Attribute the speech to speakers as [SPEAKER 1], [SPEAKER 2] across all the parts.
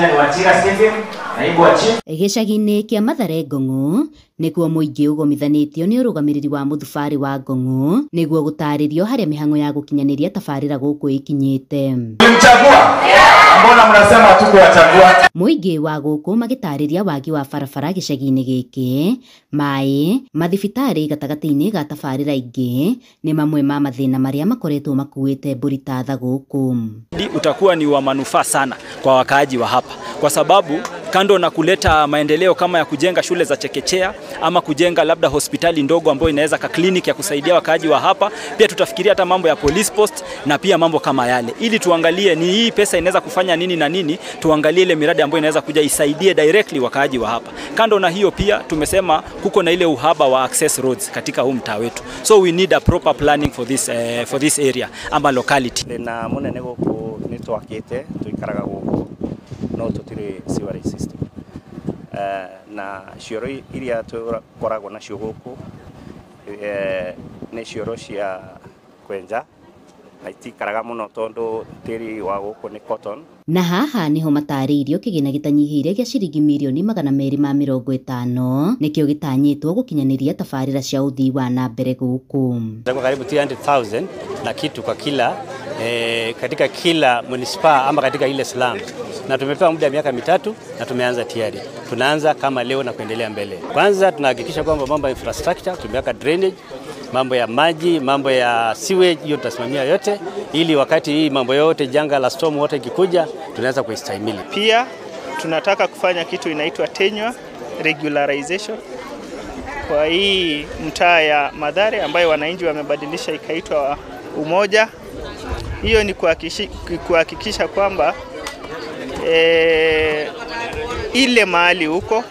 [SPEAKER 1] Wachira Stephen, naibu wa chief.
[SPEAKER 2] Gĩcagi-inĩ kĩa Mathare Ngong'o nĩkuo mũingĩ ũgomithanĩtio nĩ ũrũgamĩrĩri wa mũthubarĩ wa Ngong'o nĩguo gũtarĩrio harĩa mĩhang'o ya gũkinyanĩria tabarĩra gũkũ ĩkinyĩte.
[SPEAKER 1] Mlichagua? Mbona mnasema hatukuwachagua?
[SPEAKER 2] Mũingĩ wa gũkũ magĩtarĩria wagi wa barabara gĩcagi-inĩ gĩkĩ, maĩ, mathibitarĩ gatagatĩ-inĩ ga tabarĩra ingĩ nĩ mamwe ma mathĩna marĩa makoretwo makuĩte mbũri ta tha gũkũ.
[SPEAKER 3] Utakuwa ni wa manufaa sana kwa wakaaji wa hapa, kwa sababu kando na kuleta maendeleo kama ya kujenga shule za chekechea ama kujenga labda hospitali ndogo ambayo inaweza ka clinic ya kusaidia wakaaji wa hapa, pia tutafikiria hata mambo ya police post na pia mambo kama yale, ili tuangalie ni hii pesa inaweza kufanya nini na nini, tuangalie ile miradi ambayo inaweza kuja isaidie directly wakaaji wa hapa. Kando na hiyo pia tumesema kuko na ile uhaba wa access roads katika huu mtaa wetu, so we need a proper planning for this area ama locality.
[SPEAKER 4] Na munene guku ni twakite tuikaraga guku no tutire sewerage system, na cioro iria tukoragwo nacio guku ni cioro cia kwenja na itikaraga muno tondu tiri wa guku ni cotton.
[SPEAKER 2] Na haha niho matarĩirio kĩgĩna gĩtanyihĩire gĩa ciringi mirioni 250 nĩkĩo gĩtanyĩtwo gũkinyanĩria tabarĩra cia ũthii wa na mbere gũkũ.
[SPEAKER 5] Karibu 300,000 na kitu kwa kila katika kila municipal ama katika ile slum, na tumepewa muda miaka 3 na tumeanza tayari. Tunaanza kama leo na kuendelea mbele. Kwanza tunahakikisha kwamba mambo ya infrastructure, tumeweka drainage, mambo ya maji, mambo ya sewage, hiyo tutasimamia yote, ili wakati hii mambo yote janga la storm water ikikuja tunaweza kuistahimili.
[SPEAKER 6] Pia tunataka kufanya kitu inaitwa tenure regularization kwa hii mtaa ya Mathare ambayo wananchi wamebadilisha ikaitwa Umoja. Hiyo ni kuhakikisha kwamba ile mahali huko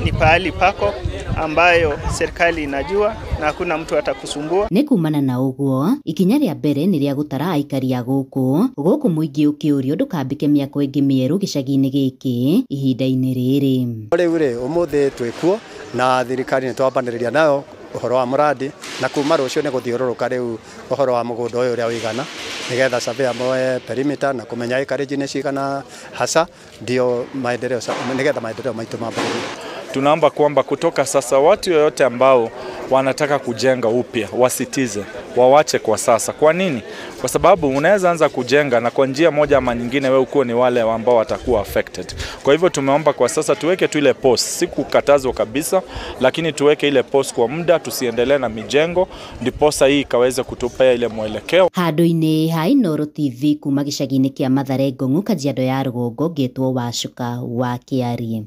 [SPEAKER 6] ni pahali pako ambayo serikali inajua na hakuna mtu atakusumbua.
[SPEAKER 2] Nĩ kumana na ũguo ikinya rĩa mbere nĩ rĩa gũtara aikari a gũkũ gũkũ mũingĩ ũkĩũrio ndũkambĩke mĩako ĩngĩ mĩerũ gĩcagi-inĩ gĩkĩ ihinda-inĩ rĩrĩ.
[SPEAKER 7] Rĩu rĩ ũmũthĩ twĩkuo na thirikari nĩ twambanĩrĩria nayo ũhoro wa mũradi na kuma rũciũ nĩ gũthiũrũrũka rĩu ũhoro wa mũgũnda ũyũ ũrĩa ũigana nĩgetha surveyor moe perimeter na kũmenya acreage nĩ cigana hasa ndio maendeleo, nĩgetha maendeleo maitũ mambĩrĩrie.
[SPEAKER 8] Tunaomba kwamba kutoka sasa watu yoyote ambao wanataka kujenga upya wasitize, wawache kwa sasa. Kwa nini? Kwa sababu unaweza anza kujenga na kwa njia moja ama nyingine wewe uko ni wale ambao watakuwa affected. Kwa hivyo tumeomba kwa sasa tuweke tu ile post, si kukatazwa kabisa, lakini tuweke ile post kwa muda, tusiendelee na mijengo, ndiposa hii ikaweze kutupea ile mwelekeo.
[SPEAKER 2] Handũ-inĩ ha Inooro TV kuma gĩcagi-inĩ kĩa Mathare Ngong'o, Kajiado ya Rũgongo, ngetwo Wacuka wa Kĩarie.